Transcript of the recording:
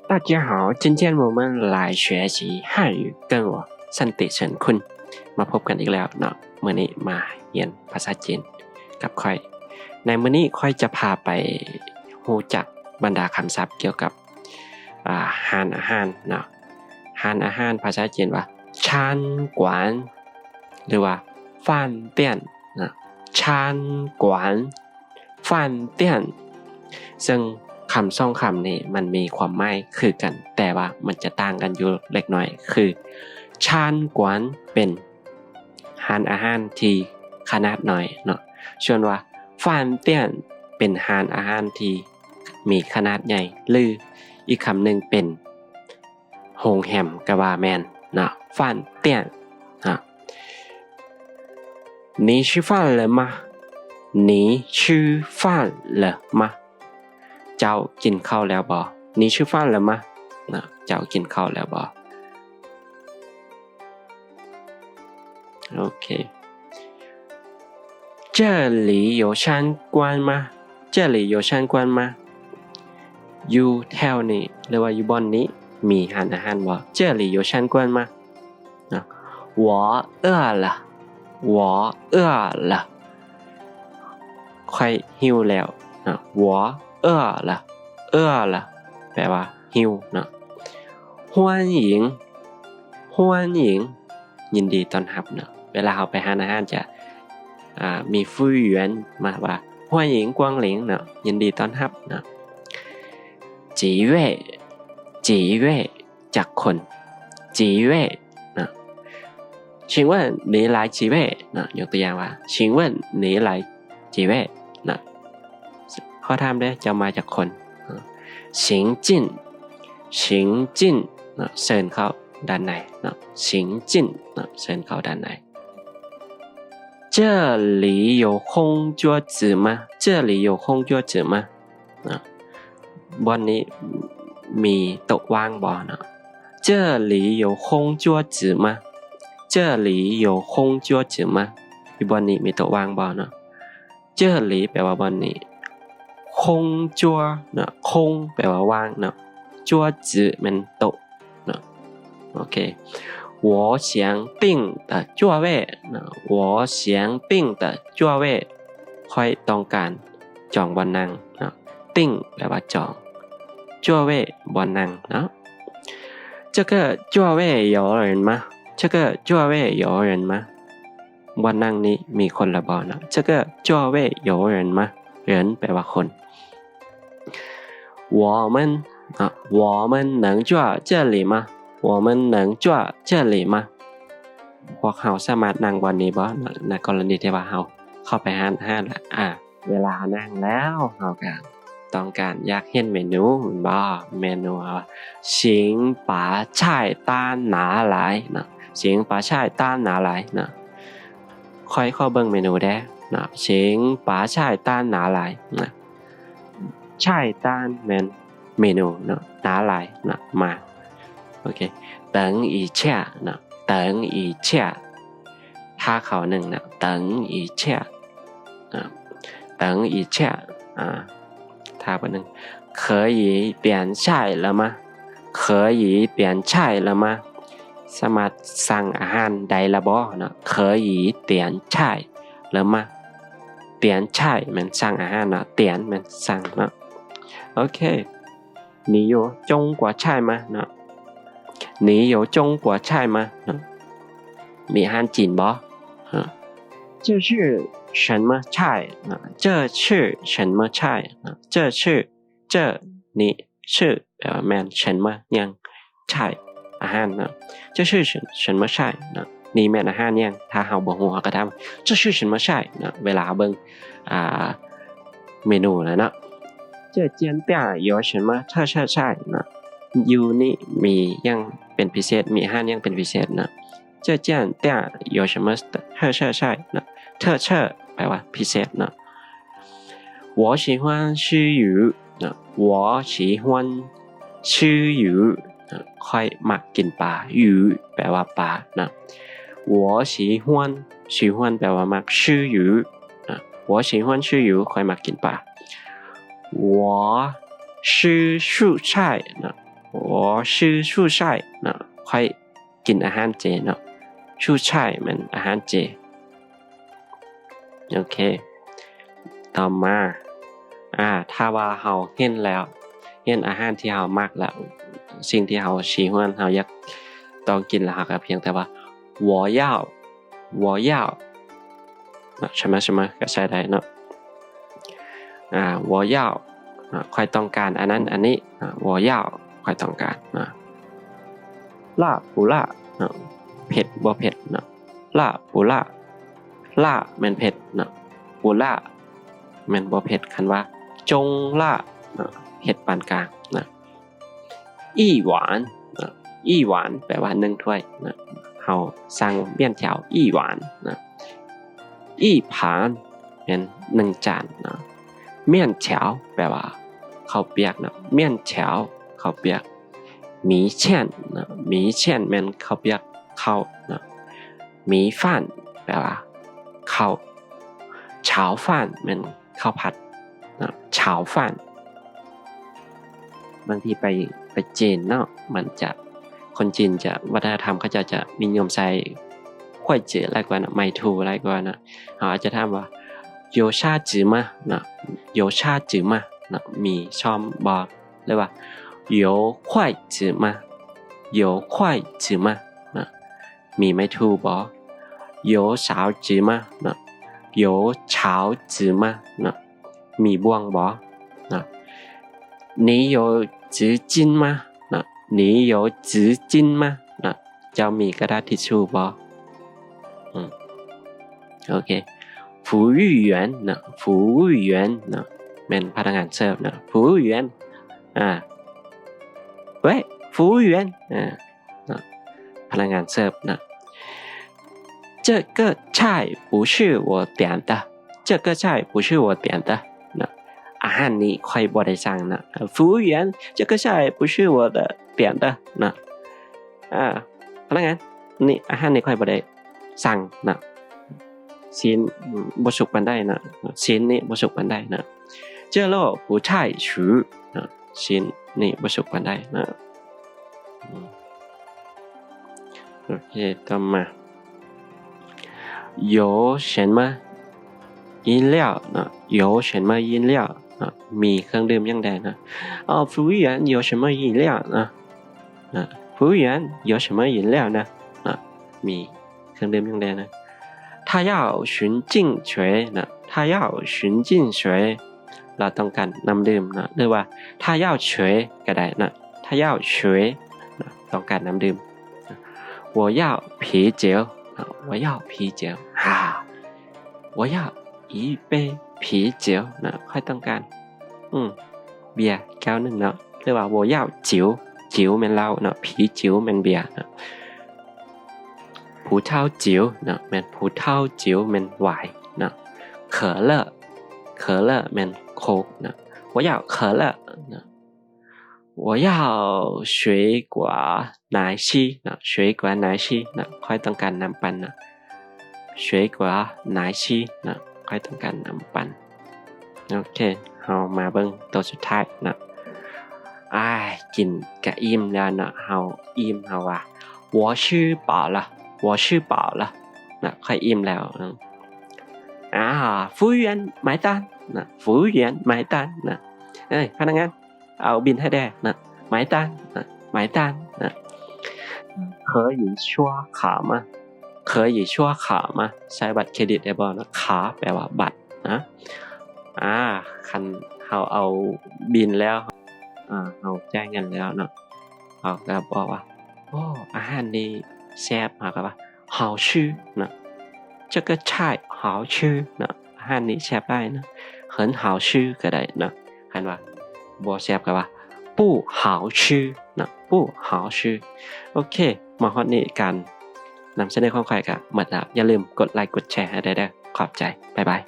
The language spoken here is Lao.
大家好，今天我们来学习汉语，跟我สันติเชิญคุณ มาพบกันอีกแล้วเนาะ มื้อนี้มาเรียนภาษาจีนกับข้อย ในมื้อนี้ข้อยจะพาไปรู้จักบรรดาคำศัพท์เกี่ยวกับ อ่า ร้านอาหารเนาะ ร้านอาหารภาษาจีนว่า 餐馆 หรือว่า 饭店 เนาะ 餐馆 饭店 ซึ่งคำสองคำนี้มันมีความหมายคือกัน แต่ว่ามันจะต่างกันอยู่เล็กน้อย คือ 餐馆 เป็นร้านอาหารที่ขนาดน้อยเนาะ ส่วนว่า 饭店 เป็นร้านอาหารที่มีขนาดใหญ่ หรืออีกคำหนึ่งเป็น โฮงแฮมก็ว่าแม่นเนาะ 饭店 ເນາະ 你吃饭了吗? 你吃饭了吗? ເຈົ້າກິນເຂົ້າແລ້ວບໍ່? 你吃饭了吗? ເນາະ ເຈົ້າກິນເຂົ້າແລ້ວບໍ່? ໂອເຄ 这里有餐馆吗? 这里有餐馆吗? ຢູ່ແຖວນີ້ ຫຼືວ່າຢູ່ບ່ອນນີ້ ມີຮ້ານອາຫານບໍ່? 这里有餐馆吗? ເນາະ 我饿了 我饿了 ຂ້ອຍຫິວແລ້ວເນາະ 我饿了 饿了 ແປວ່າຫິວເນາະ 欢迎 欢迎 ຍິນດີຕ້ອນຮັບເນາະ ເວລາເຮົາໄປຮ້ານອາຫານຈະ ອ່າ ມີ 服务员 ມາວ່າ 欢迎光临 ເນາະ ຍິນດີຕ້ອນຮັບເນາະ 几位 几位 ຈັກຄົນ 几位 ເນາະ 请问你来几位 ເນາະ ຍົກຕົວຢ່າງວ່າ 请问你来几位 ເນາະ ຂໍຖາມເດີ້ ເຈົ້າມາຈັກຄົນ 行进 行进 ເນາະ ເຊີນເຂົ້າດ້ານໃນເນາະ 行进 ເນາະ ເຊີນເຂົ້າດ້ານໃນ 这里有空桌子吗? 这里有空桌子吗? ເນາະ ບ່ອນນີ້ມີໂຕະວ່າງບໍ່ເນາະ 这里有空桌子吗? 这里有空桌子吗? ຢູ່ບ່ອນນີ້ມີໂຕະວ່າງບໍ່ເນາະ 这里 ແປວ່າບ່ອນນີ້ 空桌 ເນາະ 空 ແປວ່າວ່າງເນາະ 桌子 ແມ່ນໂຕະ ເນາະ ໂອເຄ 我想订的座位 ເນາະ 我想订的座位 ຂ້ອຍຕ້ອງການຈອງບ່ອນນັ່ງເນາະ 订 ແປວ່າຈອງ 座位 ບ່ອນນັ່ງເນາະ 这个座位有人吗? 这个座位有人吗? ບ່ອນນັ່ງນີ້ມີຄົນລະບໍ່ເນາະ 这个座位有人吗? 人 ແປວ່າຄົນ 我们 ເນາະ 我们能坐这里吗? 我们能坐这里吗? ພວກເຮົາສາມາດນັ່ງບ່ອນນີ້ບໍ່ເນາະ ໃນກໍລະນີທີ່ວ່າເຮົາເຂົ້າໄປຮ້ານອາຫານລະ ອາ ເວລາເຮົານັ່ງແລ້ວ ເຮົາກໍຕ້ອງການຢາກເຫັນເມນູແມ່ນບໍ່? ເມນູ 请把菜单拿来 ເນາະ 请把菜单拿来 ເນາະ ຂ້ອຍຂໍເບິ່ງເມນູແດ່ ເນາະ 请把菜单拿来 ເນາະ 菜单 ແມ່ນເມນູເນາະ 拿来 ເນາະ ມາ ໂອເຄ 等一下 ເນາະ 等一下 ຖ້າຄາວໜຶ່ງເນາະ 等一下 ເນາະ 等一下 ອາ ຖ້າແປັບໜຶ່ງ 可以点菜了吗? 可以点菜了吗? ສາມາດສັ່ງອາຫານໄດ້ລະບໍ່ເນາະ 可以点菜了吗? 点菜 ແມ່ນສັ່ງອາຫານເນາະ 点 ແມ່ນສັ່ງເນາະ ໂອເຄ 你有中国菜吗? ເນາະ 你有中国菜吗? ເນາະ ມີອາຫານຈີນບໍ່? ເນາະ 这是什么菜? ເນາະ 这是什么菜? ເນາະ 这是 这 ນີ້ 是 ແປວ່າແມ່ນ 什么 ຫຍັງ 菜 ອາຫານເນາະ 这是什- 什么菜? ເນາະ ນີ້ແມ່ນອາຫານຫຍັງ? ຖ້າເຮົາບໍ່ຮູ້ ເຮົາກໍຖາມ 这是什么菜? ເນາະ ເວລາເຮົາເບິ່ງ ອ່າ ເມນູແລ້ວເນາະ 这间店有什么特色菜? ເນາະ ຢູ່ນີ້ມີຫຍັງເປັນພິເສດ? ມີອາຫານຫຍັງເປັນພິເສດເນາະ? 这间店有什么特色菜？ເນາະ 特色 ແປວ່າພິເສດເນາະ 我喜欢吃鱼 ເນາະ 我喜欢吃鱼 ເນາະ ຂ້ອຍມັກກິນປາ 鱼 ແປວ່າປາເນາະ 我喜欢 喜欢 ແປວ່າມັກ 吃鱼 ເນາະ 我喜欢吃鱼 ຂ້ອຍມັກກິນປາ 我吃素菜 ເນາະ我吃素菜 ເນາະ ຂ້ອຍກິນອາຫານເຈເນາະ. 素菜 ແມ່ນອາຫານເຈ. ໂອເຄ ຕໍ່ມາ ອາ ຖ້າວ່າເຮົາເຫັນແລ້ວ ເຫັນອາຫານທີ່ເຮົາມັກແລ້ວ ສິ່ງທີ່ເຮົາຊິຫວນ ເຮົາຢາກຕ້ອງກິນແລ້ວ ເຮົາກໍພຽງແຕ່ວ່າ 我要 我要 ເນາະ 什么什么 ກໍໃຊ້ໄດ້ເນາະ. ອາ 我要 ເນາະ ຂ້ອຍຕ້ອງການອັນນັ້ນອັນນີ້ ອາ 我要 ຂ້ອຍຕ້ອງການເນາະ. 辣不辣 ເນາະ ເຜັດບໍ່ເຜັດເນາະ. 辣不辣 辣 ແມ່ນເຜັດເນາະ. 不辣 ແມ່ນບໍ່ເຜັດ. ຄັນວ່າ 中辣 ເນາະ ເຜັດປານກາງເນາະ. 一碗 ເນາະ 一碗 ແປວ່າໜຶ່ງຖ້ວຍເນາະ. ເຮົາສັ່ງ面条一碗 ເນາະ. 一盘 ແມ່ນໜຶ່ງຈານເນາະ. 面条 ແປວ່າເຂົ້າປຽກເນາະ. 面条 ເຂົ້າປຽກ. 米线 ເນາະ. 米线 ແມ່ນເຂົ້າປຽກ ເຂົ້າເນາະ. 米饭 ແປວ່າເຂົ້າ. 炒饭 ແມ່ນເຂົ້າຜັດເນາະ. 炒饭 ບາງທີໄປ ໄປຈີນເນາະ ມັນຈະ ຄົນຈີນຈະ ວັດທະນະທຳເຂົາເຈົ້າຈະນິຍົມໃຊ້ 筷子 ຫຼາຍກວ່າເນາະ ไม้ถู ຫຼາຍກວ່າເນາະ. ເຮົາອາດຈະຖາມວ່າ 有叉子吗 ເນາະ. 有叉子吗 ເນາະ ມີຊ້ອມບໍ່ ຫຼືວ່າ 有筷子吗 有筷子吗 ເນາະ ມີໄມ້ຖູ່ບໍ່? 有勺子吗 ເນາະ 有勺子吗 ເນາະ ມີບ່ວງບໍ່? ເນາະ 你有纸巾吗 ເນາະ 你有纸巾吗 ເນາະ ເຈົ້າມີກະດາດທິຊູ່ບໍ່? ອືມ ໂອເຄ 服务员 ເນາະ 服务员 ເນາະ ແມ່ນພະນັກງານເສີບເນາະ 服务员 ອາ 喂 服务员 ອາ ເນາະ ພະນັກງານເສີບເນາະ 这个菜不是我点的 这个菜不是我点的 ເນາະ ອາຫານນີ້ຂ້ອຍບໍ່ໄດ້ສັ່ງເນາະ 服务员 这个菜不是我的点的 ເນາະ ອາ ພະນັກງານ ນີ້ ອາຫານນີ້ຂ້ອຍບໍ່ໄດ້ສັ່ງເນາະ ຊີ້ນບໍ່ສຸກປານໃດເນາະ ຊີ້ນນີ້ບໍ່ສຸກປານໃດເນາະ 这肉不太熟 ເນາະ ຊີ້ນນີ້ບໍ່ສຸກປານໃດເນາະ ອືມ ໂອເຄ ຕໍ່ມາ 有什么饮料 ເນາະ 有什么饮料 ເນາະ ມີເຄື່ອງດື່ມຫຍັງແດ່ເນາະ 哦 服务员有什么饮料 ເນາະ 服务员有什么饮料呢 ເນາະ ມີເຄື່ອງດື່ມຫຍັງແດ່ເນາະ 他要纯净水 ເນາະ 他要纯净水 ລາວຕ້ອງການນ້ຳດື່ມເນາະ ຫຼືວ່າ 他要水 ກໍໄດ້ເນາະ 他要水 ເນາະ ຕ້ອງການນ້ຳດື່ມ 我要啤酒 ເນາະ 我要啤酒 ອາ 我要一杯啤酒 ເນາະ ຂ້ອຍຕ້ອງການ ອືມ ເບຍແກ້ວໜຶ່ງເນາະ ຫຼືວ່າ 我要酒 酒 ແມ່ນເຫຼົ້າເນາະ 啤酒 ແມ່ນເບຍເນາະ 葡萄酒 ເນາະ ແມ່ນ 葡萄酒 ແມ່ນໄວນ໌ເນາະ 可乐 可乐 ແມ່ນໂຄກເນາະ 我要可乐 ເນາະ 我要水果奶昔 ເນາະ 水果奶昔 ເນາະ ຂ້ອຍຕ້ອງການນ້ຳປັ່ນເນາະ 水果奶昔 ເນາະ ຂ້ອຍຕ້ອງການນ້ຳປັ່ນ ໂອເຄ ເຮົາມາເບິ່ງໂຕສຸດທ້າຍເນາະ ອາ ກິນກະອີ່ມແລ້ວເນາະ ເຮົາອີ່ມ ເຮົາວ່າ 我吃饱了 我吃饱了 ເນາະ ຂ້ອຍອີ່ມແລ້ວ ອາ 服务员买单 ເນາະ 服务员买单 ເນາະ ເອີຍ ພະນັກງານ ເອົາບິນໃຫ້ແດ່ນະ 买单 ນະ 买单 ນະ 可以刷卡吗 可以刷卡吗 ໃຊ້ບັດເຄຣດິດໄດ້ບໍ່ນະ 卡 ແປວ່າບັດນະ ອາ ຄັນເຮົາເອົາບິນແລ້ວ ອາ ເຮົາຈ່າຍເງິນແລ້ວເນາະ ເຮົາກໍບອກວ່າ ໂອ້ ອາຫານນີ້ແຊບ ເຮົາກໍວ່າ 好吃 ນະ 这个菜好吃 ນະ ອາຫານນີ້ແຊບຫຼາຍນະ 很好吃 ກໍໄດ້ນະ ຄັນວ່າບໍ່ແຊບກໍວ່າ 不好吃 ນະ 不好吃 ໂອເຄ ມາຮອດນີ້ ການນຳສະເໜີຂອງຂ້ອຍກໍໝົດແລ້ວ ຢ່າລືມກົດໄລກົດແຊໃຫ້ແດ່ເດີ ຂອບໃຈ ບາຍບາຍ.